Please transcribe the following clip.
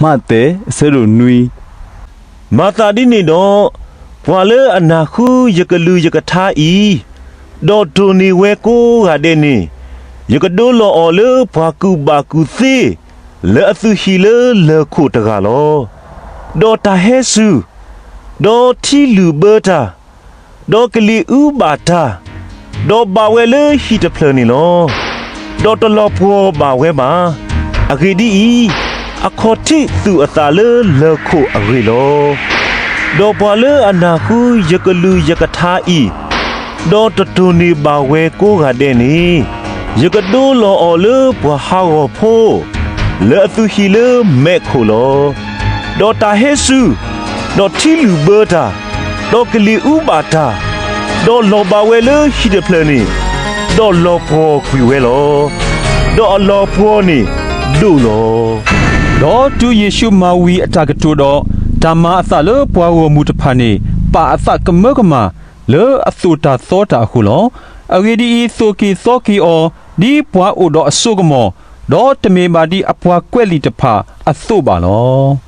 မးသဲ အဆၢဒိၣ်နွံ. မၤသးဒ်န့ၣ်ဒီး, ပှၤလၢအနၢ်ဃုယကလုၢ်ယကထါအံၤ, ဒီးတိၢ်န့ၢ်ဝဲကိးဂၤဒဲးန့ၣ်, ယကဒိလီၤအီၤလၢပှၤကူၣ်ဘၣ်ကူၣ်သ့ လၢအသူၣ်ဟံၣ်လၢလၢၢ်ခိၣ်တဂၤလီၤ. ဒီးတၢ်ဟဲစူၤ, ဒီးထံလုာ်ဘၢတၢ်, ဒီးကလံၤအူဘၣ်တၢ်, ဒီးဘၣ်ဝဲလၢဟံၣ်တဖျၢၣ်န့ၣ်လီၤ. ဒီးတလီၤပှီၢ်ဘၣ်ဝဲဘၣ်. အဂ့ၢ်ဒ်အံၤ, အခီၣ်ထံးသူၣ်အသးလၢလၢၢ်ခိၣ်အဂ့ၢ်လီၤ. ဒီးပှၤလၢအနၢ်ဃုယကလုၢ်ယကထါအံၤ, ဒီးတတိၢ်န့ၢ်ဘၣ်ဝဲကိးဂၤဒဲးန့ၣ်, ယကဒိလီၤအီၤလၢပှၤဟးဂီၤဖိ လၢအသူၣ်ဟံၣ်လၢမဲးခိၣ်လီၤ. ဒီးတၢ်ဟဲစူၤ, ဒီးထံလုာ်ဘၢတၢ်, ဒီးကလံၤအူဘၣ်တၢ်, ဒီးလီၤဘၣ်ဝဲလၢဟံၣ်တဖျၢၣ်န့ၣ်, ဒီးလီၤပှီၢ်ကွံာ်ဝဲလီၤ. ဒီးအလီၤပှီၢ်န့ၣ်ဒိၣ်လီၤ. ဒီးတုၤယ့ၣ်ရှူးမၤဝံၤအတၢ်ကတိၤဒီး, တၢ်မၤအသးလၢပှၤဂီၢ်မုၢ်တဖၣ်န့ၣ် ပာ်အသးကမၢကမၣ် လၢအသိၣ်တၢ်သီတၢ်အဃိလီၤ. အဂ့ၢ်ဒ်အံၤ, သိၣ်က့ၤသီက့ၤအီၤ ဒ်ပှၤအိၣ်ဒီးအစိကမီၤ, ဒီးတမ့ၢ်ဘၣ်ဒ်အပှၤကွဲးလံာ်တဖၣ်အသိးဘၣ်လီၤ.